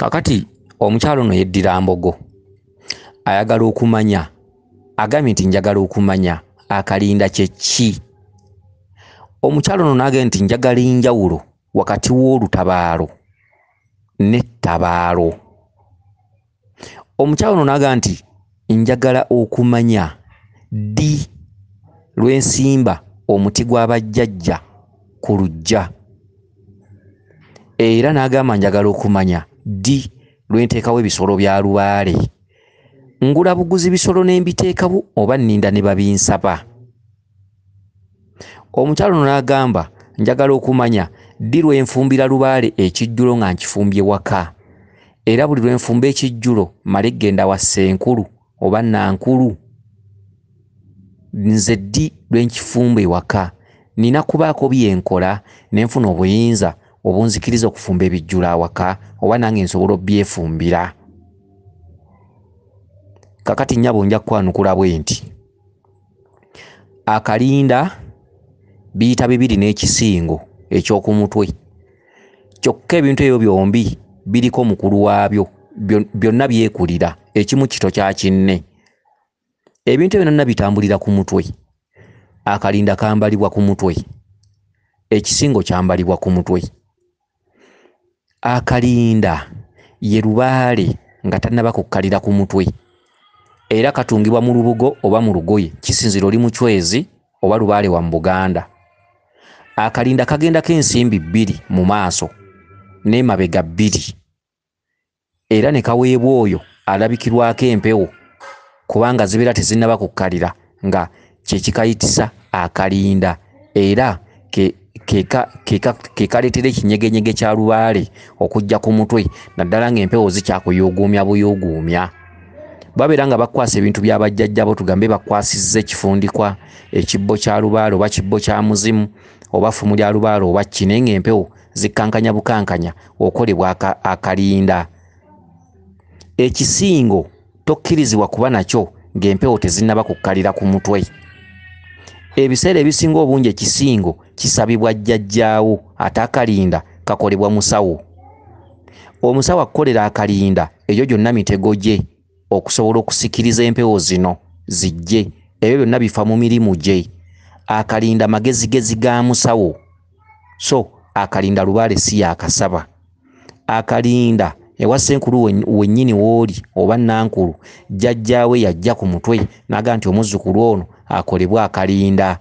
Kakati omukyalo ono yeddira Mbogo, ayagala okumanya, agambye nti njagala okumanya akalinda kye ki. Omukyalo ono n'agamba nti njagala enjawulo wakati w'olutabaalo n'ettabaalo. Omukyalo ono n'agamba nti njagala okumanya ddi lwe nsimba omuti gw'abajjajja ku luggya. Era n'agamba njagala okumanya ddi lwe nteekawo ebisolo bya lubaale. Ngula buguzi bisolo ne mbiteekawo oba nninda ne babinsaba? Omukyalo ono n'agamba njagala okumanya ddi lwe nfumbira lubaale ekijjulo nga nkifumbye waka. Era buli lwe nfumba ekijjulo mmale ggenda wa ssenkulu oba nankulu. Nze ddi lwe nkifumba ewaka? Nina kubaako bye nkola ne nfuna obuyinza obunzikiriza okufumba ebijjulo awaka oba nange nsobola obbyefumbira? Kakati nnyabo nja kukwanukula bwe nti, akalinda biyita bibiri n'ekisingo eky'oku mutwe. Kyokka ebintu ebyo byombi biriko mukulu waabyo, byonna byekulira, ekimu kito kya kinne. Ebintu ebyo byonna bitambulira ku mutwe. Akalinda kambalibwa ku mutwe, ekisingo kyambalibwa ku mutwe. Akalinda ye lubaale nga tannaba kukkalira ku mutwe, era katungibwa mu lubugo oba mu lugoye, kisinziira oli mucwezi oba lubaale wa mu Buganda. Akalinda kagendako ensimbi bbiri mu maaso n'emabega bbiri, era ne kaweebwa oyo alabikirwako empewo kubanga zibeera tezinnaba kukkalira, nga kye kikayitisa akalinda, era ke kaleetera ekinyegenyege kya lubaale okujja ku mutwe, naddala ng'empewo zikyakuyuuguumya buyuuguumya. Babeera nga bakwasa ebintu bya bajjajjabo, tugambe bakwasizza ekifundikwa, ekibbo kya lubaale oba kibbo kya muzimu oba ffumu lya lubaale oba ki, naye ng'empewo zikkankanya bukankanya okolebwa akalinda. Ekisingo tokkirizibwa kuba nakyo ng'empewo tezinnaba kukkalira ku mutwe. Ebiseera ebisinga obungi ekisingo kisabibwa jjajjaawo, ate akalinda kakolebwa musawo. Omusawo akukolera akalinda egyo gyonna mitego gye okusobola okusikiriza empewo zino zijje, ebyo byonna bifa mu mirimu gye. Akalinda magezigezi ga musawo, so akalinda lubaale si yakasaba. Akalinda ewa ssenkulu wennyini w'oli oba nankulu, jjajjaawe yajja ku mutwe n'agamba nti omuzzukulu ono akolebwe akalinda.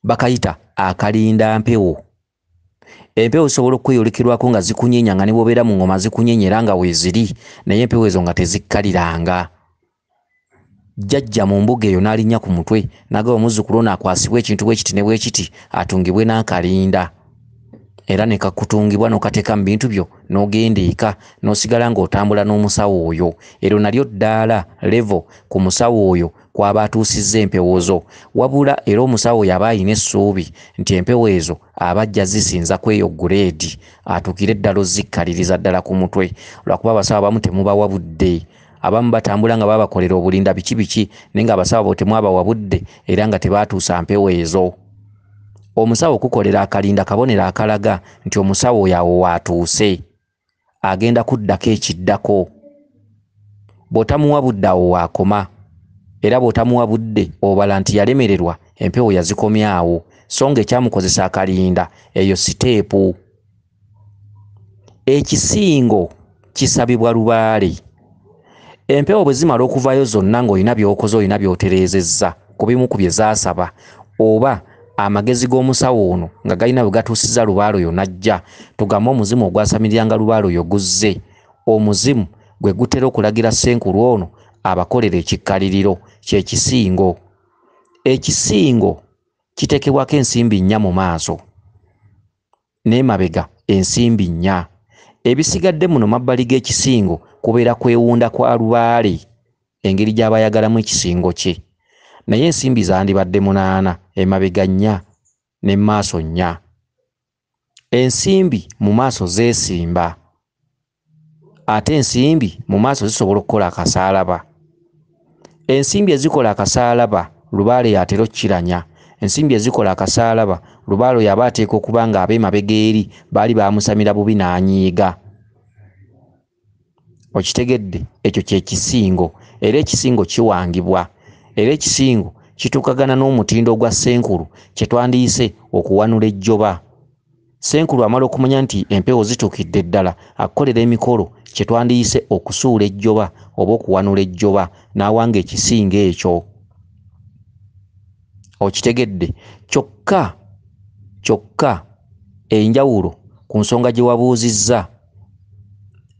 Bakayita akalinda mpewo. Empewo zisobola okweyolekerwako nga zikunyenya, nga ne bw'obeera mu ngoma zikunyenya era nga weeziri, naye empewo ezo nga tezikkaliranga. Jjajja mu mbuga eyo n'alinnya ku mutwe n'agamba omuzzukulu ono akwasibwe ekintu bwe kiti ne bwe kiti, atungibwe n'akalinda. Era ne kakutungibwa n'okateeka mu bintu byo n'ogenda eka n'osigala ng'otambula n'omusawo oyo. Eryo nalyo ddaala level ku musawo oyo kw'aba atuusizza empewo zo. Wabula era omusawo oyo aba alina essuubi nti empewo ezo aba ajja zisinza ku eyo gureedi, atuukire ddala ozikkaliriza ddala ku mutwe. Lwakuba abasawo abamu temubawa budde, abamu batambula nga babakolera obulinda biki biki, naye ng'abasawo abo temwabawa budde era nga tebaatuusa mpewo ezo. Omusawo okukolera akalinda kabonero akalaga nti omusawo oyo awo waatuuse, agenda kuddako ekiddako. Bw'otamuwa budde awo waakoma, era bw'otamuwa budde obala nti yalemererwa, empewo yazikomyawo, so nga ekyamukozesa akalinda eyo siteepu. Ekisingo kisabibwa lubaale. Empewo bwe zimala okuvaayo zonna ng'olina by'okoze, olina by'otereezezza ku bimu ku bye zaasaba, oba amagezi g'omusawo ono nga galina bwe gatuusizza lubaale oyo n'ajja, tugambe omuzimu ogwasamiriranga lubaale oyo guzze. Omuzimu gwe gutera okulagira ssenkulu ono abakolera ekikkaliriro ky'ekisingo. Ekisingo kiteekebwako ensimbi nnya mu maaso n'emabega ensimbi nnya. Ebisigadde muno mabbali g'ekisingo kubeera kwewunda kwa lubaale, engeri gy'aba ayagalamu ekisingo kye. Naye ensimbi zandibadde 8, emabega 4 ne maaso 4. Ensimbi mu maaso zeesimba, ate ensimbi mu maaso zisobola okukola akasaalaba. Ensimbi ezikola akasaalaba lubaale y'atera okkiranya. Ensimbi ezikola akasaalaba lubaale oyo aba ateekwa okuba nga ab'emabega eri baali baamusamira bubi n'anyiiga. Okitegedde? Ekyo kye kisingo, era ekisingo kiwangibwa, era ekisingo kituukagana n'omutindo gwa ssenkulu kye twandiyise okuwanula ejjoba. Ssenkulu amala okumanya nti empewo zituukidde ddala, akukolera emikolo kye twandiyise okusuula ejjoba oba okuwanula ejjoba, n'awanga ekisingo ekyo. Okitegedde? Kyokka kyokka enjawulo ku nsonga gye wabuuzizza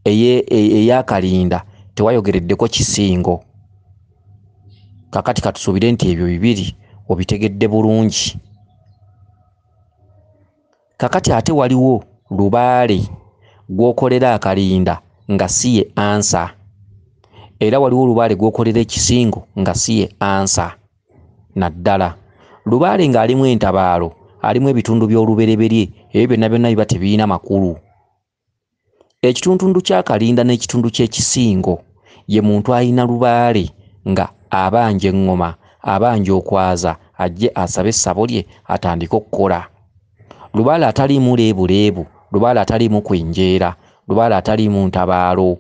ey'akalinda tewayogereddeko kisingo. Kakati katusuubire nti ebyo bibiri obitegedde bulungi. Kakati ate waliwo lubaale gw'okolera akalinda nga si ye ansa, era waliwo lubaale gw'okolera ekisingo nga si ye ansa. Naddala lubaale ng'alimu entabaalo, alimu ebitundu by'olubereberye, ebyo byonna byonna biba tebirina makulu. Ekitundutundu ky'akalinda n'ekitundu ky'ekisingo ye muntu alina lubaale nga abanja eŋŋoma, abanja okwaza, ajje asabe essabo lye atandike okukola. Lubaale ataliimu leebuleebu, lubaale ataliimu kwenjeera, lubaale ataliimu ntabaalo.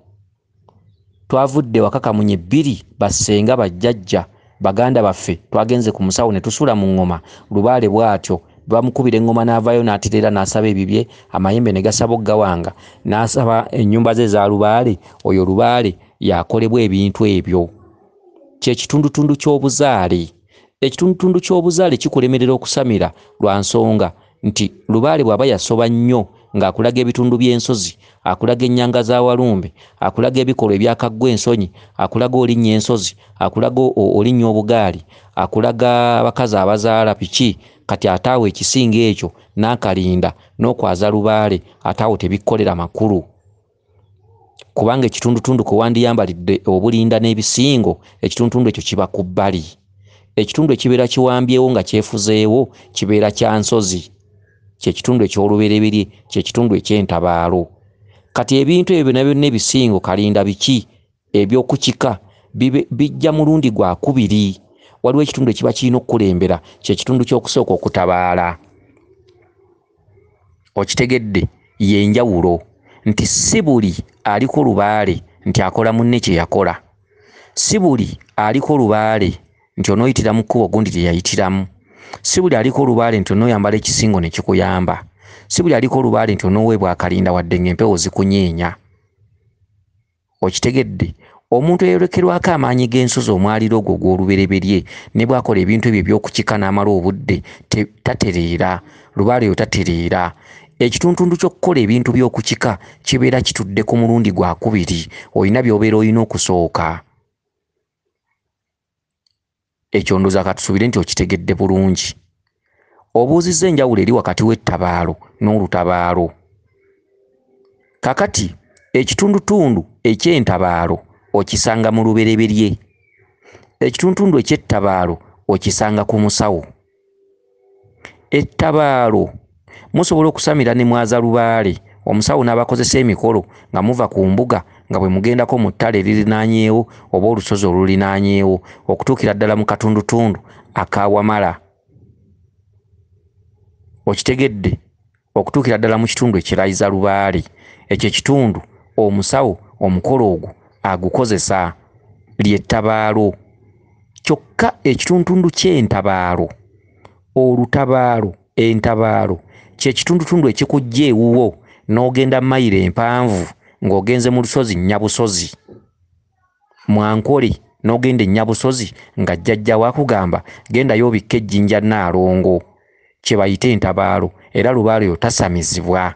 Twavudde waka Kamunye 2, bassenga, bajjajja, baganda baffe, twagenze ku musawo ne tusula mu ŋŋoma. Lubaale bw'atyo bamukubira eŋŋoma n'avaayo n'atereera n'asaba ebibye, amayembe ne gasaba oggawanga, n'asaba ennyumba ze eza lubaale. Oyo lubaale yakolebwa ebintu ebyo. Kye kitundutundu ky'obuzaale. Ekitundutundu ky'obuzaale kikulemerera okusamira lwa nsonga nti lubaale bw'aba yasoba nnyo ng'akulaga ebitundu by'ensozi, akulaga ennyanga za Walumbe, akulaga ebikolwa ebyakaggwa ensonyi, akulaga olinnya ensozi, akulaga olinnya obugaali, akulaga abakazi abazaala biki. Kati ate awo ekisingo ekyo n'akalinda n'okwaza lubaale ate awo tebikkolera makulu, kubanga ekitundutundu kwe wandiyambalidde obulinda n'ebisingo, ekitundutundu ekyo kiba ku bbali. Ekitundu ekibeera kiwambyewo nga kyefuzeewo kibeera kya nsozi, kye kitundu eky'olubereberye, kye kitundu eky'entabaalo. Kati ebintu ebyo byonna byonna ebisingo, kalinda, biki eby'okukika bijja mulundi gwa kubiri. Waliwo ekitundu ekiba kirina okukulembera, kye kitundu ky'okusooka okutabaala. Okitegedde? Y'enjawulo nti si buli aliko lubaale nti akola munne kye yakola, si buli aliko lubaale nti onooyitira mu kkubo gundi lye yayitiramu, si buli aliko lubaale nti onooyambala ekisingo ne kikuyamba, si buli aliko lubaale nti onooweebwa akalinda wadde ng'empewo zikunyeenya. Okitegedde? Omuntu eyolekerwako amaanyi g'ensozi omwaliro ogwo ogw'olubereberye ne bw'akola ebintu ebyo eby'okukika n'amala obudde tatereera, lubaale oyo tatereera. Ekitundutundu ky'okukola ebintu by'okukika kibeera kitudde ku mulundi gwa kubiri, olina by'obeera olina okusooka. Ekyo ndowooza katusuubire nti okitegedde bulungi. Obuuzizza enjawulo eri wakati w'ettabaalo n'olutabaalo. Kakati ekitundutundu eky'entabaalo okisanga mu lubereberye, ekitundutundu eky'ettabaalo okisanga ku musawo. Ettabaalo musobola okusamira ne mwaza lubaale, omusawo n'abakozesa emikolo nga muva ku mbuga nga bwe mugendako mu ttale eririnaanyeewo oba olusozi olulinaanyeewo okutuukira ddala mu katundutundu akawamala. Okitegedde? Okutuukira ddala mu kitundu ekirayiza lubaale. Ekyo ekitundu omusawo omukolo ogwo agukozesa ly'ettabaalo. Kyokka ekitundutundu ky'entabaalo, olutabaalo, entabaalo kye kitundutundu ekikujja ewuwo n'ogenda mayiro empanvu ng'ogenze mu lusozi Nnyabusozi, Mwankole, n'ogenda e Nnyabusozi nga jjajja wakugamba gendayo obikke ejjinja Nnaalongo, kye bayita entabaalo, era lubaale oyo tasamizibwa.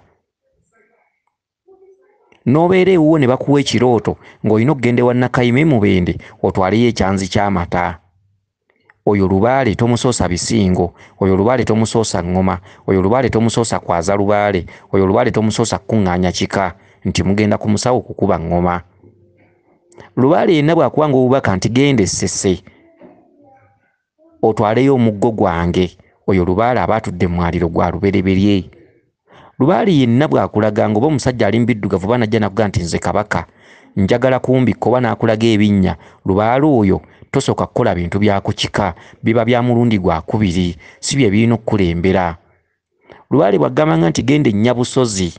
N'obeera ewuwo ne bakuwa ekirooto ng'olina okugenda ewa Nakayima Mubende otwaleyo ekyanzi ky'amata. Oyo lubaale tomusoosa bisingo, oyo lubaale tomusoosa ŋŋoma, oyo lubaale tomusoosa kwaza lubaale, oyo lubaale tomusoosa kukuŋŋaanya kika nti mugenda ku musawo kukuba ŋŋoma. Lubaale yenna bw'akuwanga obubaka nti genda e Ssese otwaleyo omuggo gwange, oyo lubaale aba atudde mu mwaliro gwa lubereberye. Lubaale yenna bw'akulaganga oba omusajja ali mu biddugavu oba n'ajja n'akugamba nti nze kabaka njagala kumbikka oba n'akulaga ebinnya, lubaale oyo tosooka kukola bintu bya ku kika, biba bya mulundi gwa kubiri, si bye birina okukulembera. Lubaale bw'agambanga nti genda e Nnyabusozi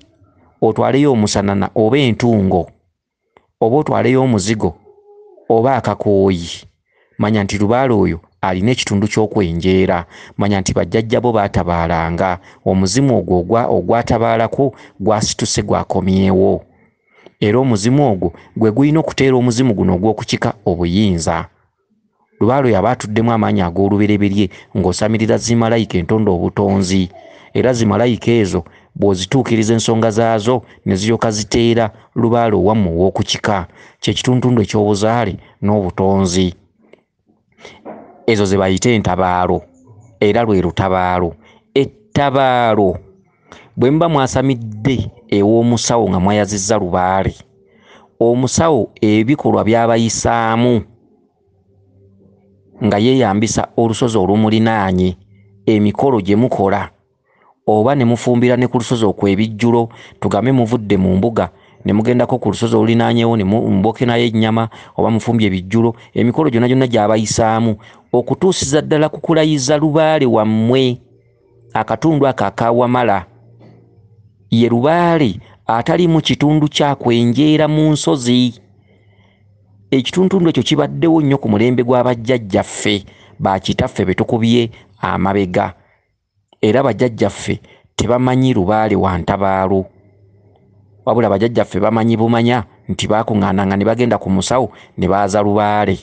otwaleyo omusanana oba entungo oba otwaleyo omuzigo oba akakooyi, manya nti lubaale oyo alina ekitundu ky'okwenjeera. Manya nti bajjajja bo baatabaalanga, omuzimu ogwo ogwatabaalako gwasituse gwakomyewo, era omuzimu ogwo gwe gulina okuteera omuzimu guno ogw'okukika obuyinza. Lubaale oyo aba atuddemu amaanyi ag'olubereberye ng'osamirira zimalayika entonda obutonzi, era zimalayika ezo bw'ozituukiriza ensonga zaazo ne ziryoka ziteera lubaale owammwe ow'okukika, kye kitundutundu eky'obuzaale n'obutonzi. Ezo ze bayita entabaalo, era lwe lutabaalo. Ettabaalo bwe muba mwasamidde ew'omusawo nga mwayazizza lubaale, omusawo ebikolwa by'abayisaamu nga yeeyambisa olusozi olumulinaanye, emikolo gye mukola oba ne mufumbira ne ku lusozi okwo ebijjulo, tugambe muvudde mu mbuga ne mugendako ku lusozi olulinaanyewo ne mbokenayo ennyama oba mufumbye ebijjulo, emikolo gyonna gyonna gy'abayisaamu okutuusiza ddala ku kulayiza lubaale wammwe. Akatundu ako akawamala ye lubaale atali mu kitundu kya kwenjeera mu nsozi. Ekitundutundu ekyo kibaddewo nnyo ku mulembe gw'abajjajjaffe bakitaffe be tukubye amabega, era bajjajjaffe tebamanyi lubaale wa ntabaalo, wabula bajjajjaffe bamanyi bumanya nti baakuŋŋaananga ne bagenda ku musawo ne baaza lubaale.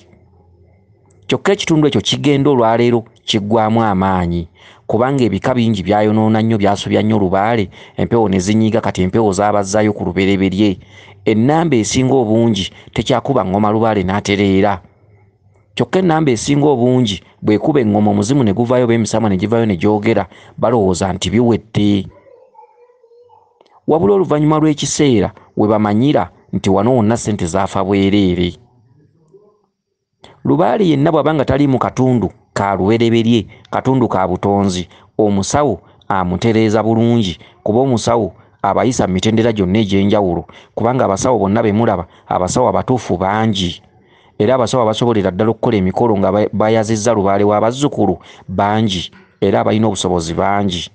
Kyokka ekitundu ekyo kigenda olwaleero kiggwamu amaanyi, kubanga ebika bingi byayonoona nnyo, byasobya nnyo lubaale, empewo ne zinyiiga. Kati empewo zaabazaayo ku lubereberye. Ennamba esinga obungi tekyakuba ŋŋoma lubaale n'atereera. Kyokka ennamba esinga obungi bw'ekuba eŋŋoma omuzimu ne guvaayo oba emisamwa ne givaayo ne gyogera, balowooza nti biwedde. Wabula oluvannyuma lw'ekiseera we bamanyira nti wano wonna ssente zaafa bwereere. Lubaale yenna bw'aba nga tali mu katundu ka lubereberye, katundu ka butonzi, omusawo amutereeza bulungi, kuba omusawo abayisa mu mitendera gyonna egy'enjawulo, kubanga abasawo bonna be mulaba abasawo abatuufu bangi, era abasawo abasobolera ddala okukola emikolo nga bayazizza lubaale w'abazzukulu bangi, era abalina obusobozi bangi.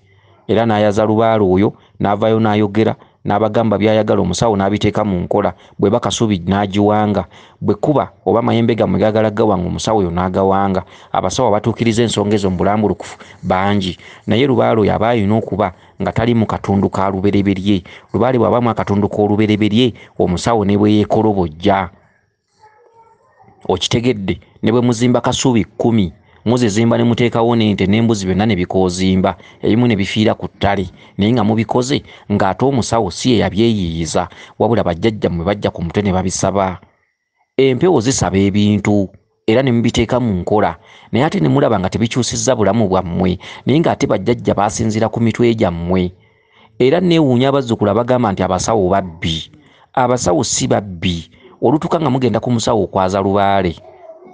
Era n'ayaza lubaale oyo n'avaayo n'ayogera n'abagamba by'ayagala, omusawo n'abiteeka mu nkola. Bwe bakasubi n'agiwanga, bwe kuba oba amayembe gammwe gaagala gawanga, omusawo oyo n'agawanga. Abasawo abatuukiriza ensonga ezo mu bulambulukufu bangi, naye lubaale oyo aba alina okuba nga tali mu katundu ka lubereberye. Lubaale bw'abaamu akatundu k'olubereberye, omusawo ne bwe yeekolobojja, okitegedde, ne bwe muzimba kasubi 10 muzizimba ne muteekawo n'ente n'embuzi byonna ne bikoozimba, ebimu ne bifiira ku ttale, naye nga mubikoze ng'ate omusawo si ye yabyeyiiyiza, wabula bajjajjammwe bajja ku mutwe ne babisaba. Empewo zisaba ebintu era ne mubiteeka mu nkola, naye ate ne mulaba nga tebikyusizza bulamu bwammwe, naye ng'ate bajjajja baasinziira ku mitwe gyammwe. Era neewuunya abazzukulu abagamba nti abasawo babbi. Abasawo si babbi. Olutuuka nga mugenda ku musawo okwaza lubaale,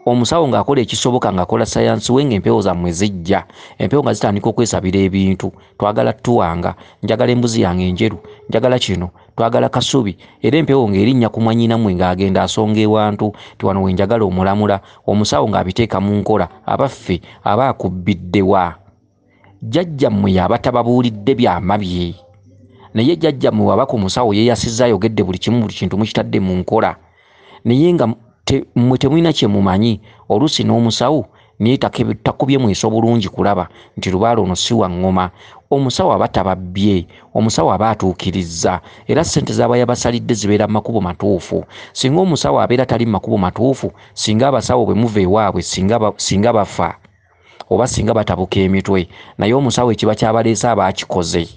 omusawo ng'akola ekisoboka, ng'akola sayansi we, ng'empewo zammwe zijja, empewo nga zitandika okwesabira ebintu. Twagala tuwanga, njagala embuzi yange enjeru, njagala kino, twagala kasubi. Era empewo ng'erinnya ku mwannyinammwe ng'agenda asonga ewantu ti wano we njagala omulamula. Omusawo ng'abiteeka mu nkola. Abaffe aba akubbidde wa? Jjajjammwe y'aba tababuulidde byama bye, naye jjajjammwe bw'aba ku musawo yeeyasizza ayogedde buli kimu, buli kintu mukitadde mu nkola, naye nga mmwe temulina kye mumanyi. Oluusi n'omusawo naye takubye mweso bulungi kulaba nti lubaale ono si wa ŋŋoma. Omusawo aba tababbye, omusawo aba atuukirizza, era ssente z'aba yabasalidde zibeera mu makubo matuufu. Singa omusawo abeera tali mu makubo matuufu, singa abasawo bwe muva ewaabwe singa bafa oba singa batabuka emitwe, naye omusawo ekiba kyabaleese aba akikoze.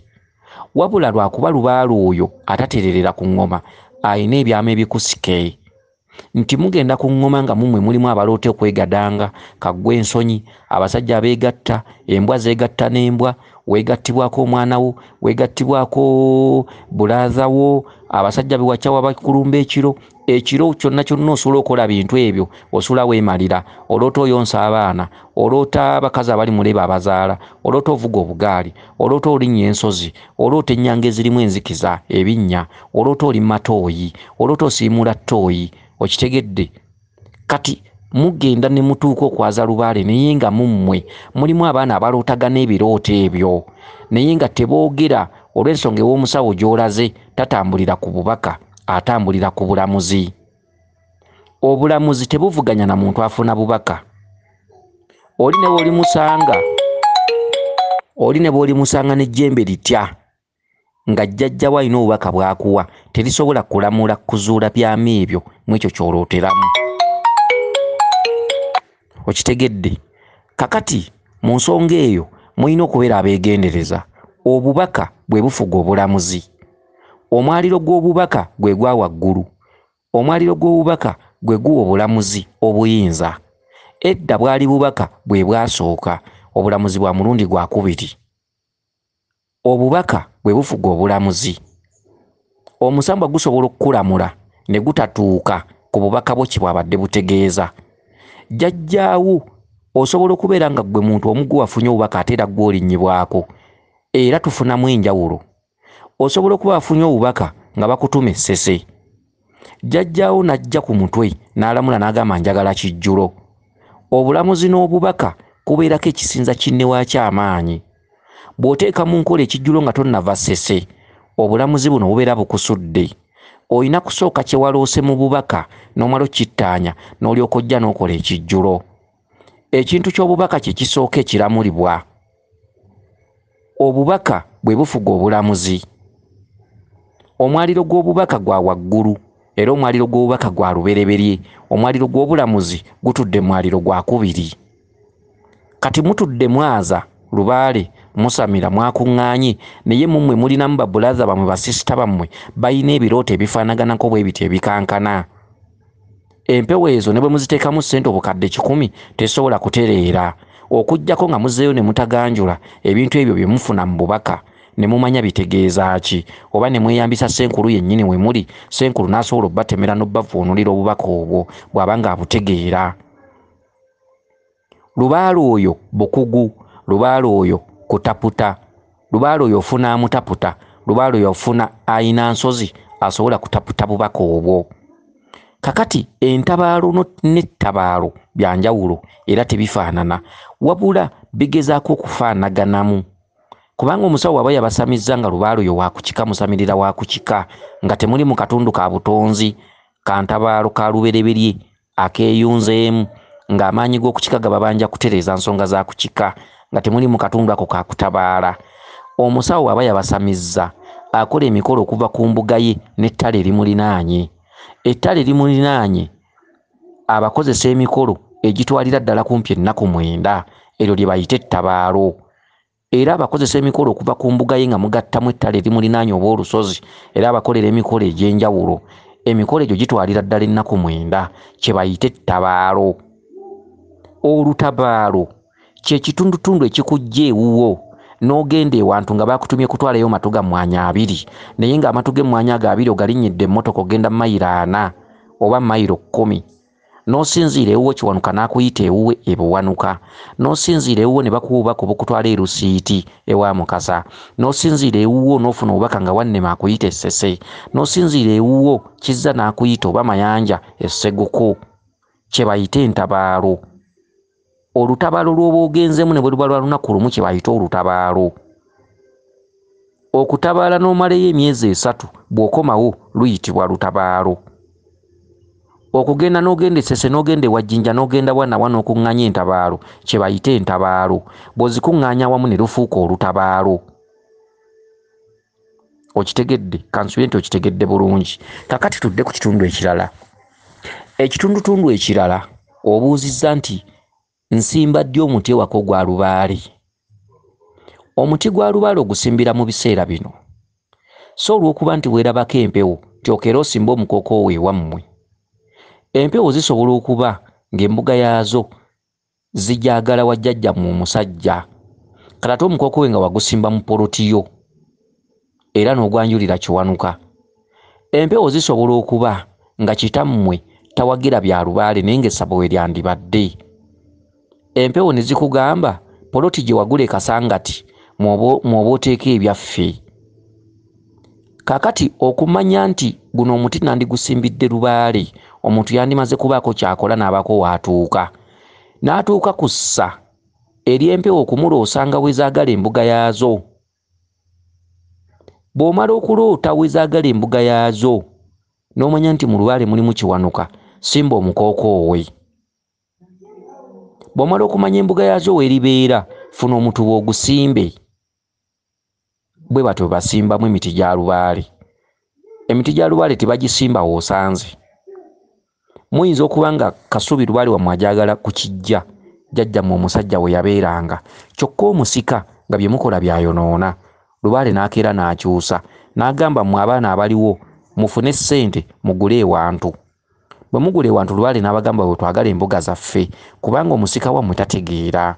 Wabula lwakuba lubaale oyo atatererera ku ŋŋoma alina ebyama ebikusike, nti mugenda ku ŋŋoma nga mummwe mulimu abaloota okwegadanga, kaggwa ensonyi, abasajja abeegatta, embwa zeegatta n'embwa, weegattibwako omwana wo, weegattibwako bulaaza wo, abasajja bewakyawa bakulumba ekiro, ekiro kyonna kyonna osula okola bintu ebyo, osula weemalira, oloota oyonsa abaana, oloota abakazi abali muleba abazaala, oloota ovuga obugaali, oloota olinnya ensozi, oloota ennyanga ezirimu enzikiza, ebinnya, oloota oli matooyi, oloota osiimuula ttooyi. Okitegedde? Kati mugenda ne mutuuka okwaza lubaale, naye nga mummwe mulimu abaana abalootagana ebirooto ebyo, naye nga teboogera olw'ensonga ew'omusawo gy'olaze tatambulira ku bubaka, atambulira ku bulamuzi. Obulamuzi tebuvuganya na muntu afuna bubaka. Oli ne bw'olimusanga, oli ne bw'olimusanga n'ejjembe litya nga jjajja we alina obubaka bw'akuwa, terisobola kulamula kuzuula byama ebyo mu ekyo ky'olooteramu. Okitegedde? Kakati mu nsonga eyo mulina okubeera abeegendereza. Obubaka bwe bufuga obulamuzi. Omwaliro gw'obubaka gwe gwa waggulu. Omwaliro gw'obubaka gwe guwa obulamuzi obuyinza. Edda bwali bubaka bwe bwasooka, obulamuzi bwa mulundi gwa kubiri. Obubaka bwe bufuga obulamuzi. Omusambwa gusobola okukulamula ne gutatuuka ku bubaka bwo kye bwabadde butegeeza. Jjajjaawo osobola okubeera nga ggwe muntu omu gwe wafunye obubaka ate era ggwe olinnyibwako, era tufunamu enjawulo. Osobola okuba wafunye obubaka nga bakutuma essese. Jjajjaawo n'ajja ku mutwe n'alamula n'agamba njagala kijjulo. Obulamuzi n'obubaka kubeerako ekisinza kinne waakyo amaanyi. Bw'oteeka mu nkola ekijjulo nga tonnava ssese, obulamuzi buno bubeera bukusudde. Olina kusooka kye waloose mu bubaka n'omala okittaanya n'olyoka ojja n'okola ekijjulo. Ekintu ky'obubaka kye kisooka ekiramulibwa. Obubaka bwe bufuga obulamuzi. Omwaliro gw'obubaka gwa waggulu era omwaliro gw'obubaka gwa lubereberye. Omwaliro gw'obulamuzi gutudde mwaliro gwa kubiri. Kati mutudde mwaza lubaale musamira mwakuŋŋaanye, naye mummwe mulinamu babulaza bammwe basisita bammwe balina ebirooto ebifaanaganako bwe bityo ebikankana. Empewo ezo ne bwe muziteekamu ssente obukadde 100 tesobola kutereera, okuggyako nga muzzeeyo ne mutaganjula ebintu ebyo bye mufuna mu bubaka ne mumanya bitegeeza ki, oba ne mweyambisa ssenkulu yennyini we muli, ssenkulu n'asobola obbatemera n'obbavuunulira obubaka obwo bw'aba ng'abutegeera. Lubaale oyo bukugu, lubaale oyo kutaputa, lubaale oyo ofuna amutaputa, lubaale oyo ofuna ayina nsozi asobola kutaputa bubaka obwo. Kakati entabaalo n'ettabaalo bya njawulo era tebifaanana, wabula bigezaako okufaanaganamu. Kubanga omusawo aba yabasamizza nga lubaale oyo wa kukika, musamirira wa kukika, nga temuli mu katundu ka butonzi ka ntabaalo ka lubereberye akeeyunzeemu, ng'amaanyi g'okukika gababanja kutereeza nsonga za kukika, nga temuli mu katundu ako ka kutabaala. Omusawo aba yabasamizza akola emikolo okuva ku mbuga ye n'ettale erimulinaanye. Ettale erimulinaanye abakozesa emikolo egitwalira ddala kumpi ennaku 9, eryo lye bayita ettabaalo. Era abakozesa emikolo okuva ku mbuga ye nga mugattamu ettale erimulinaanye oba olusozi, era abakolera emikolo egy'enjawulo. Emikolo egyo gitwalira ddala ennaku 9, kye bayita ettabaalo. Olutabaalo kye kitundutundu ekikujja ewuwo n'ogenda ewantu nga bakutumye kutwalayo matu ga mmwanyi 2, naye ng'amatu g'emmwanyi ago 2 ogalinnyidde emmotoka ogenda mayiro 4 oba mayiro 10. N'osinziira ewuwo Kiwanuka n'akuyita ewuwe e Buwanuka, n'osinziira ewuwo ne bakuwa obubaka obukutwala e Lusiiti ewa Mukasa, n'osinziira ewuwo n'ofuna obubaka nga Wannema akuyita e Ssese, n'osinziira ewuwo Kizza n'akuyita oba Mayanja e Sseguku, kye bayita entabaalo. Olutabaalo lw'oba ogenzeemu ne bwe luba lwa lunaku lumu kye bayita olutabaalo. Okutabaala n'omalayo emyezi 3 bw'okomawo luyitibwa lutabaalo. Okugenda n'ogenda e Ssese n'ogenda ewa Jjinja n'ogenda wa na wa n'okuŋŋaanya entabaalo kye bayita entabaalo. Bw'ozikuŋŋaanya awamu ne lufuuka olutabaalo. Okitegedde? Kansuubire nti okitegedde bulungi. Kakati tudde ku kitundu ekirala. Ekitundutundu ekirala obuuzizza nti nsimba ddi omuti ewaka ogwa lubaale? Omuti gwa lubaale ogusimbira mu biseera bino. So olw'okuba nti weerabako empewo, nti okeera osimbe omukookoowo ewammwe. Empewo zisobola okuba ng'embuga yaazo zijagala wa jjajjammwe omusajja. Kale ate omukookoowe nga wagusimba mu poloti yo era n'ogwanjulira Kiwanuka. Empewo zisobola okuba nga kitammwe tawagira bya lubaale naye ng'essabo we lyandibadde. Empewo ne zikugamba poloti gye wagula e Kasangati mw'oba oteeka ebyaffe. Kaakati okumanya nti guno omuti nandigusimbidde lubaale, omuntu yandimaze kubaako ky'akola n'abaako w'atuuka. N'atuuka ku ssa ery'empewo okumuloosa nga we zaagala embuga yaazo. Bw'omala okuloota we zaagala embuga yaazo, n'omanya nti mu lubaale mulimu Kiwanuka, Simba omukookoowe. Bw'omala okumanya embuga yaazo weeribeera, funa omutuba ogusimbe. Bwe batyo bwe basimbamu emiti gya lubaale. Emiti gya lubaale tebagisimba w'osanze. Muyinza okuba nga Kasubi lubaale wammwe agyagala ku kijja jjajjammwe omusajja we yabeeranga, kyokka omusika nga bye mukola by'ayonoona. Lubaale n'akeera n'akyusa n'agamba mmwe abaana abaliwo mufune ssente mugule ewantu. Bwe mugula ewantu lubaale n'abagamba bwe twagala embuga zaffe kubanga omusika wammwe tategeera.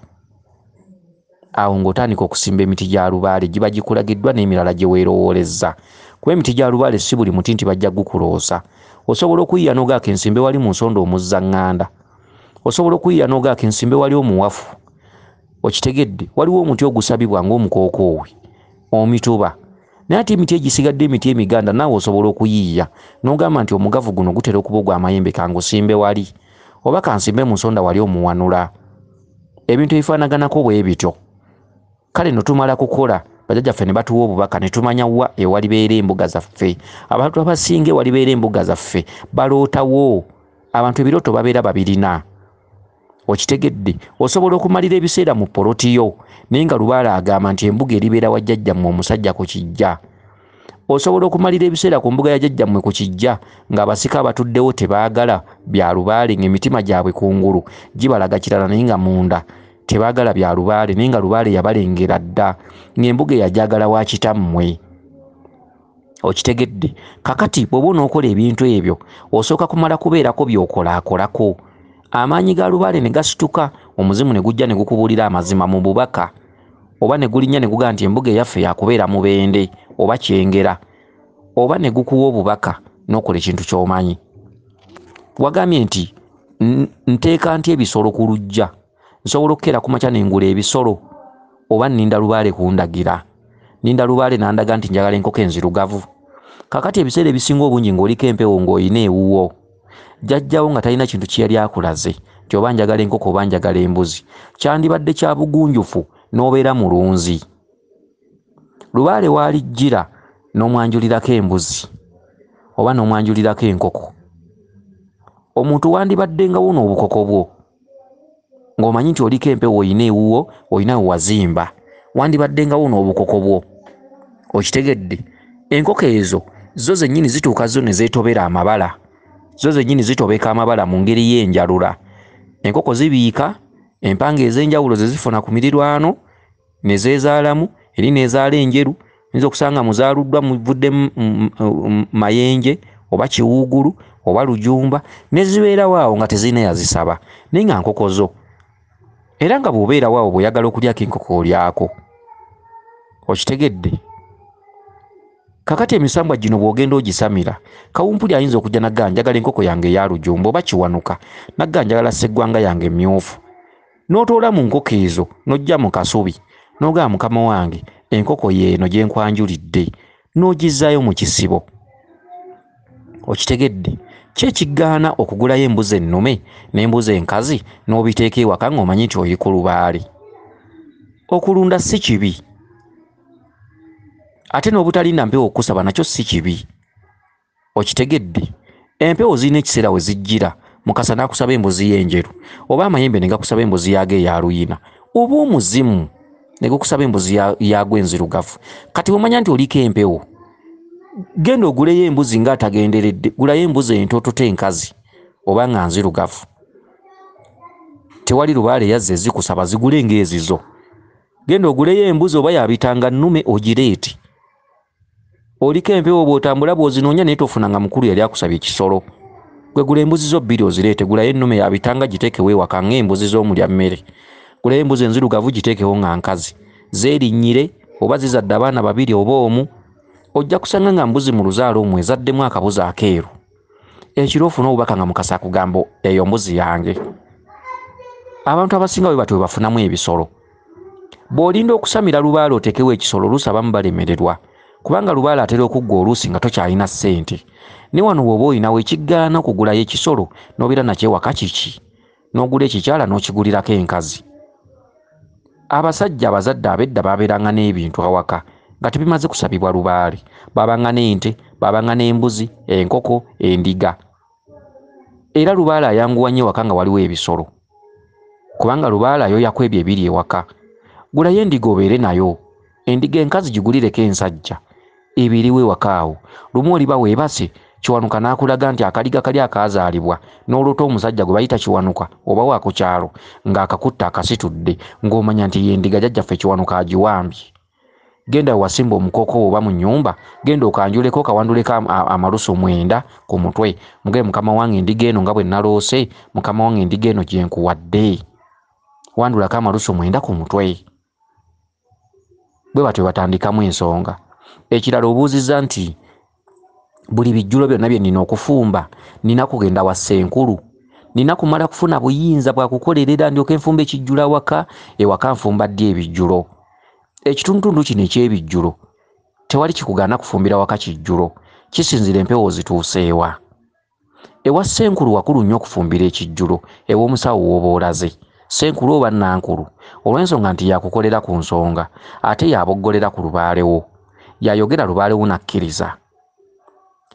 Awo ng'otandika okusimba emiti gya lubaale giba gikulagiddwa n'emirala gye weerowoolezza. Kuba emiti gya lubaale si buli muti nti bajja gukuloosa. Osobola okuyiiya n'ogaaka ensimbe wali mu nsonda omuzzanganda. Osobola okuyiiya n'ogaaka ensimbe wali omuwafu. Okitegedde, waliwo omuti ogusabibwa ng'omukookoowe, omituba. Naye ate emiti egisigadde emiti emiganda naawe osobola okuyiiya n'ogamba nti omugavu guno gutera okuba ogw'amayembe kangusimbe wali, oba kansimbe mu nsonda wali omuwanula. Ebintu ebifaanaganako bwe bityo. Kale no tumala kukola bajjajjaffe ne batuwa obubaka ne tumanya wa ewalibeera embuga zaffe. Abantu abasinga ewalibeera embuga zaffe balootawo. Abantu ebirooto babeera babirina. Okitegedde, osobola okumalira ebiseera mu poloti yo naye nga lubaale agamba nti embuga eribeera wa jjajjammwe omusajja ku kijja. Osobola okumalira ebiseera ku mbuga ya jjajjammwe ku kijja ng'abasika abatuddewo tebaagala bya lubaale, ng'emitima gyabwe kungulu gibalaga kirala naye nga munda tebaagala bya lubaale, naye nga lubaale yabalengera dda ng'embuga eyajagala wa kitammwe. Okitegedde, kakati bw'oba onookola ebintu ebyo osooka kumala kubeerako by'okolaakolako. Amaanyi ga lubaale ne gasituka, omuzimu ne gujja ne gukubuulira amazima mu bubaka, oba ne gulinnya ne gugamba nti embuga eyaffe yakubeera Mubende oba Kyengera, oba ne gukuwa obubaka n'okola ekintu ky'omanyi. Wagambye nti nteeka nti ebisolo ku luggya, nsobola okukeera ku makya ne ngula ebisolo, oba nninda lubaale kundagira. Nninda lubaale n'andaga nti njagala enkoko enzirugavu. Kakati ebiseera ebisinga obungi ng'oliko empewo ng'olina ewuwo, jjajjawo nga talina kintu kye yali akulaze nti oba njagala enkoko oba njagala embuzi, kyandibadde kya bugunjufu n'obeera mulunzi. Lubaale w'alijjira n'omwanjulirako embuzi oba n'omwanjulirako enkoko. Omuntu wandibaddengawo n'obukoko bwo ng'omanyi nti oliko empewo olina ewuwo, olina we wazimba, wandibaddengawo n'obukoko bwo. Okitegedde, enkoko ezo zo zennyini zituuka zo ne zeetobera amabala. Zo zennyini zitobeka amabala mu ngeri y'enjalula. Enkoko zibiika empanga ez'enjawulo ze zifuna ku mirirwano ne zeezaalamu, eri n'ezaala enjeru, oyinza okusanga muzaaluddwa muvudde mayenje oba kiwuugulu oba lujumba, ne zibeerawo awo nga tezirina yazisaba, naye nga nkoko zo. Era nga bw'obeerawo awo bw'oyagala okulyako enkoko olyako. Okitegedde, kakati emisambwa gino bw'ogenda ogisamira, kawumpuli ayinza okujja n'agamba njagala enkoko yange eya lujumba oba kiwanuka, n'agamba njagala sseggwanga yange emyufu. N'otoola mu nkoko ezo n'ojja mu kasubi n'ogamba mukama wange enkoko yeeno gye nkwanjulidde, n'ogizzaayo mu kisibo. Okitegedde, ki ekigaana okugulayo embuzi ennume n'embuzi enkazi n'obiteeka ewaka ng'omanyi nti oli ku lubaale? Okulunda si kibi, ate n'obutalinda mpewo okusaba nakyo si kibi. Okitegedde, empewo zirina ekiseera we zijjira, Mukasa n'akusaba embuzi y'enjeru, oba amayembe ne gakusaba embuzi yaago eya luyina, oba omuzimu ne gukusaba embuzi yaagwo enzirugavu. Kati bw'omanya nti oliko empewo, genda oguleyo embuzi ng'atagenderedde, gulayo embuzi entoototo enkazi oba nga nzirugavu. Tewali lubaale yazze ezikusaba, zigule ng'ezizo. Genda oguleyo embuzi oba yabitanga nnume ogireete. Oliko empewo bw'otambula bw'ozinoonya naye tofunanga mukulu yali akusabye ekisolo. Gwe gula embuzi zo bbiri ozireete, gulayo ennume yabitanga giteekewo ewaka ng'embuzi z'omulya mmere. Gulayo embuzi enzirugavu giteekewo nga nkazi, zeerinnyire oba zizadde abaana babiri oba omu. Ojja kusanga nga mbuzi mu luzaalo omwo ezaddemu akabuzi akeeru. Ekiro ofuna obubaka nga Mukasa akugamba eyo mbuzi yange. Abantu abasinga bwe batyo bwe bafunamu ebisolo. Bw'olinda okusamira lubaale oteekewo ekisolo, oluusi abamu balemererwa, kubanga lubaale atera okuggwa oluusi nga tokyalina ssente. Ne wano bw'oba olinawo ekigaana okugulayo ekisolo n'obeera nakyo ewaka kiki? N'ogula ekikyala n'okigulirako enkazi. Abasajja abazadde ab'edda baabeeranga n'ebintu awaka nga tebimaze kusabibwa lubaale. Baabanga n'ente, baabanga n'embuzi, enkoko, endiga. Era lubaale ayanguwa nnyo ewaka nga waliwo ebisolo, kubanga lubaale ayoyako ebyo ebiri ewaka. Gulayo endiga obeere nayo, endiga enkazi gigulireko ensajja, ebiriwo ewaka awo. Lumu oliba weebase, Kiwanuka n'akulaga nti akaliga kali akaazaalibwa n'oloota omusajja gwe bayita Kiwanuka oba wa ku kyalo ng'akakutte akasitudde, ng'omanya nti y'endiga jjajjaffe Kiwanuka agiwambye. Genda we wasimba omukooko wo oba mu nnyumba, genda okanjuleko okawanduleko amalusu 9 ku mutwe, mugambe mukama wange endiga eno nga bwe naloose, mukama wange endiga eno gye nkuwadde. Wandulako amalusu 9 ku mutwe. Bwe batyo batandikamu ensonga. Ekirala obuuzizza nti buli bijjulo byonna bye nnina okufumba nnina kugenda wa ssenkulu, nnina kumala kufuna buyinza bwa kukolerera ndyoke nfumbe ekijjulo awaka. Ewaka nfumba ddi ebijjulo? Ekitundutundu kino eky'ebijjulo tewali kikugaana kufumbira waka kijjulo, kisinziira empewo zituuseewa. Ewa ssenkulu wakulu nnyo okufumbira ekijjulo, ew'omusawo w'oba olaze, ssenkulu oba nnankulu, olw'ensonga nti yakukolera ku nsonga ate yaboggolera ku lubaalewo, yayogera lubaalewo n'akkiriza.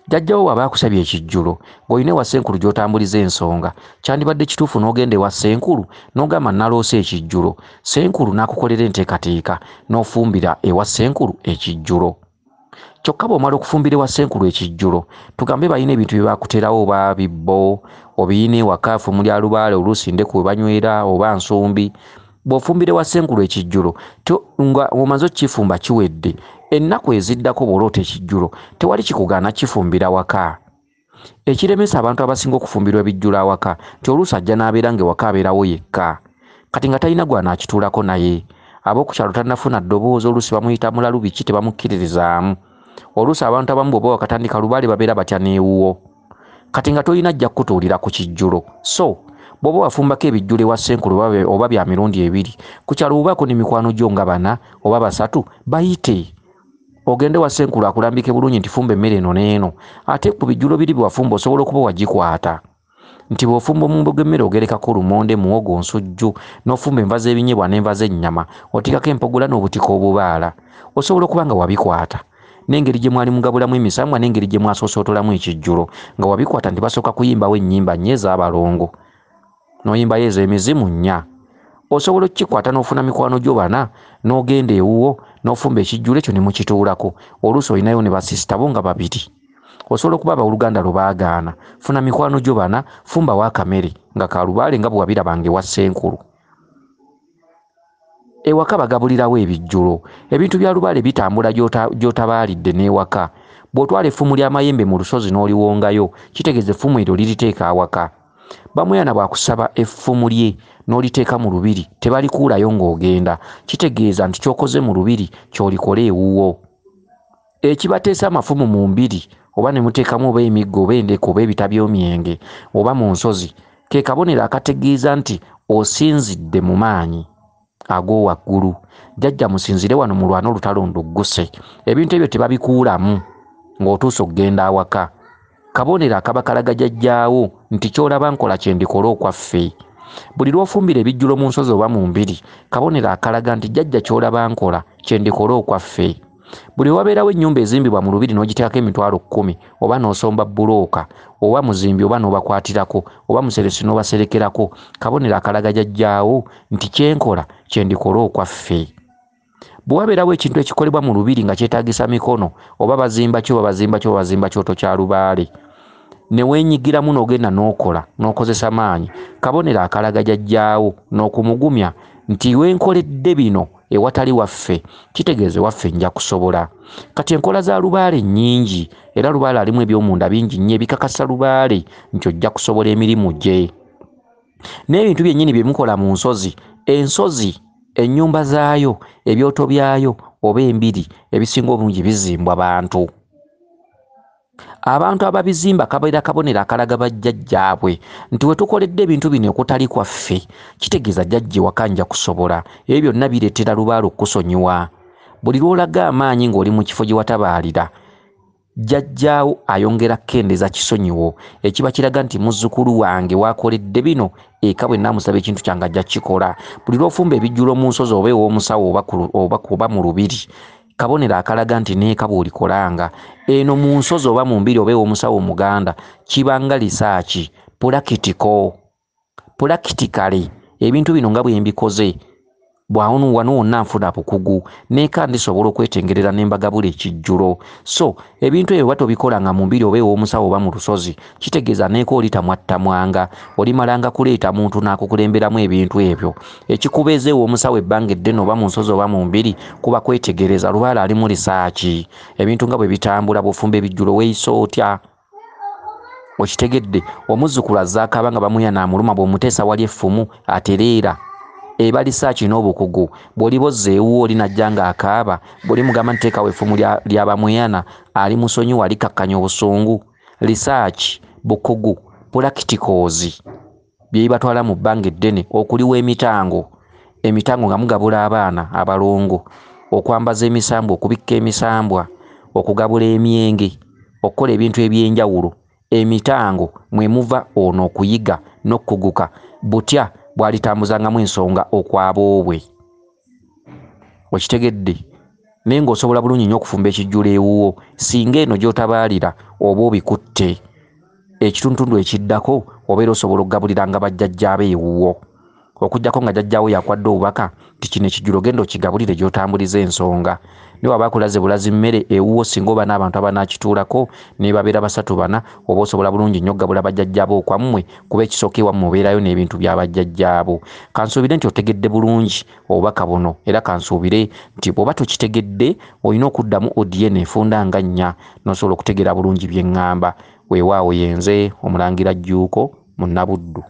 Jjajjawo bw'aba akusabye ekijjulo ng'olina ewa ssenkulu gy'otambuliza ensonga, kyandibadde kituufu n'ogenda ewa ssenkulu n'ogamba naloose ekijjulo, ssenkulu n'akukolera enteekateeka n'ofumbira ewa ssenkulu ekijjulo. Kyokka bw'omala okufumbira ewa ssenkulu ekijjulo, tugambe balina ebintu bye bakuterawo oba bibbo, obiyina ewaka, ffumu lya lubaale, oluusi ndeku we banywera oba nsumbi. Bw'ofumbira ewa ssenkulu ekijjulo nga omaze okukifumba kiwedde, ennaku eziddako bw'oloota ekijjulo tewali kikugaana kifumbira waka. Ekiremesa abantu abasinga okufumbirwa ebijjulo awaka nti oluusi ajja n'abeera ng'ewaka abeerawo yekka, kati nga talina gw'anaakituulako naye. Ab'oku kyalo tannafuna ddoboozi, oluusi bamuyita mulalu biki tebamukkiririzaamu. Oluusi abantu abamu bw'oba wakatandika lubaale babeera batya n'ewuwo, kati nga tolina ajja kukutuulira ku kijjulo. So bw'oba wafumbako ebijjulo ewa ssenkulu oba bya mirundi ebiri, ku kyalo bw'obaako ne mikwano gyo nga 4 oba 3, bayite ogende wa ssenkulu akulambike bulungi nti fumba emmere eno n'eno. Ate ku bijjulo biri bye wafumba osobola okuba wagikwata nti bw'ofumba omumbo gw'emmere ogerekako lumonde, muwogo, nsujju, n'ofumba enva z'ebinyeebwa n'enva z'ennyama, oteekako empogola n'obutiko obubaala. Osobola okuba nga wabikwata n'engeri gye mwali mugabulamu emisambwa n'engeri gye mwasoosootolamu ekijjulo, nga wabikwata nti basooka kuyimbawo ennyimba 4 ez'abalongo, n'oyimbayo ez'emizimu 4. Osobola okukikwata n'ofuna mikwano gyo 4 n'ogenda ewuwo n'ofumba ekijjulo ekyo ne mukituulako. Oluusi olinayo ne basisita bo nga 2. Osobola okuba abooluganda lwo baagaana, funa mikwano gyo 4, fumbawo akamere nga kalubaale nga bwe wabirabanga ewa ssenkulu. Ewaka bagabulirawo ebijjulo. Ebintu bya lubaale bitambula gy'otabaalidde n'ewaka. Bw'otwala effumu ly'amayembe mu lusozi n'oliwongayo, kitegeeza effumu eryo liriteeka awaka. Bamweyana bw'akusaba effumu lye n'oliteeka mu lubiri, tebalikuulayo ng'ogenda, kitegeeza nti ky'okoze mu lubiri ky'olikola ewuwo. Ekibateesa amafumu mu mbiri oba ne muteekamu oba emiggo oba endeko oba ebita by'omyenge oba mu nsozi, ke kabonero akategeeza nti osinzidde mu maanyi ag'owaggulu. Jjajja musinzire wano mulwane olutalo ndugguse. Ebintu ebyo tebabikuulamu ng'otuuse okugenda awaka. Kabonero akaba kalaga jjajjaawo nti ky'olaba nkola kye ndikola okwaffe. Buli lw'ofumbira ebijjulo mu nsozi oba mu mbiri, kabonero akalaga nti jjajja ky'olaba nkola kye ndikola okwaffe. Buli wabeerawo ennyumba ezimbibwa mu lubiri n'ogiteekako emitwalo 10 oba n'osomba bbulooka oba muzimbi oba n'obakwatirako oba museresi n'obaserekerako, kabonero akalaga jjajjaawo nti kye nkola kye ndikola okwaffe. Bwe wabeerawo ekintu ekikolebwa mu lubiri nga kyetaagisa mikono oba bazimba ki oba bazimba ki oba bazimba kyoto kya lubaale, ne weenyigiramu n'ogenda n'okola n'okozesa maanyi, kabonero akalaga jjajjaawo n'okumugumya nti wenkoledde bino ewatali waffe, kitegeeza ewaffe nja kusobola. Kati enkola za lubaale nnyingi, era lubaale alimu eby'omunda bingi nnyo ebikakasa lubaale nti ojja kusobola emirimu gye. N'ebintu byennyini bye mukola mu nsozi, ensozi ennyumba zaayo, ebyoto byayo oba embiri ebisinga obungi bizimbwa bantu. Abantu ababizimba kabeera kabonero akalaga bajjajjaabwe nti we tukoledde ebintu bino okutali kwaffe, kitegeeza jjajja ewaka nja kusobola. Ebyo byonna bireetera lubaale okukusonyiwa. Buli lw'olaga amaanyi ng'oli mu kifo gye watabaalira, jjajjaawo ayongera kukendeeza kisonyiwo ekiba kiraga nti muzzukulu wange waakoledde bino, eka bwe nnaamusaba ekintu kyange ajja kukikola. Buli lw'ofumba ebijjulo mu nsozi oba ew'omusawo oba mu lubiri, kabonero akalaga nti n'eka bw'olikolanga eno mu nsozi oba mu mbiri oba ew'omusawo omuganda, kiba nga lisaaki. Pulakitiko, pulakitikale ebintu bino nga bwe mbikoze bwawano wano wonna nfuna bukugu neeka ndisobola okwetengerera ne mbagabula ekijjulo. So ebintu ebyo batobikola nga mu mbiri oba ew'omusawo oba mu lusozi, kitegeeza neeka olitamwattamwanga, olimalanga kuleeta muntu n'akukulemberamu ebintu ebyo. Ekikubeeza ew'omusawo ebbanga eddene oba mu nsozi oba mu mbiri kuba kwetegereza lubaale ali mu lisaaki. Ebintu nga bwe bitambula, bw'ofumba ebijjulo weeyisa otya? Okitegedde? Omuzzukulu azze akaaba nga bamuya n'amuluma, bw'omuteesa wali effumu atereera. Eba lisaaki n'obukugu. Bw'oliba ozza ewuwo oli n'ajja ng'akaaba, bw'olimugamba nti teekawo effumu lya bamuyana, ali musonyiwa, alikakkanya obusungu. Lisaaki, bukugu, pulakitikoozi bye bibatwala mu bbanga eddene okuliwa emitango. Emitango nga mugabula abaana abalongo, okwambaza emisambwa, okubikka emisambwa, okugabula emyenge, okukola ebintu eby'enjawulo. Emitango mwe muva ono okuyiga n'okukuguka butya bw'alitambuzangamu ensonga okwaboobwe. Okitegedde? Naye ng'osobola bulungi nnyo okufumba ekijjulo ewuwo, singa eno gy'otabaalira oba obikutte. Ekitundutundu ekiddako obeera osobola okugabuliranga bajjajjaabe ewuwo. Okuggyako nga jjajjaawo yakwadde obubaka nti kino ekijjulo genda okigabulire gy'otambuliza ensonga. Naye waba akulaze bulazi mmere ewuwo, singa oba n'abantu abanaakituulako ne babeera 3 4, oba osobola bulungi nnyo okugabula bajjajjaabo okwammwe, kuba ekisooka ewammwe obeerayo n'ebintu bya bajjajjaabo. Kansuubire nti otegedde bulungi obubaka buno, era kansuubire nti bw'oba tokitegedde olina okuddamu audio eno efunda nga 4 n'osobola okutegeera bulungi bye ŋŋamba. Weewaawo yenze Omulangira Jjuuko Munnabuddu.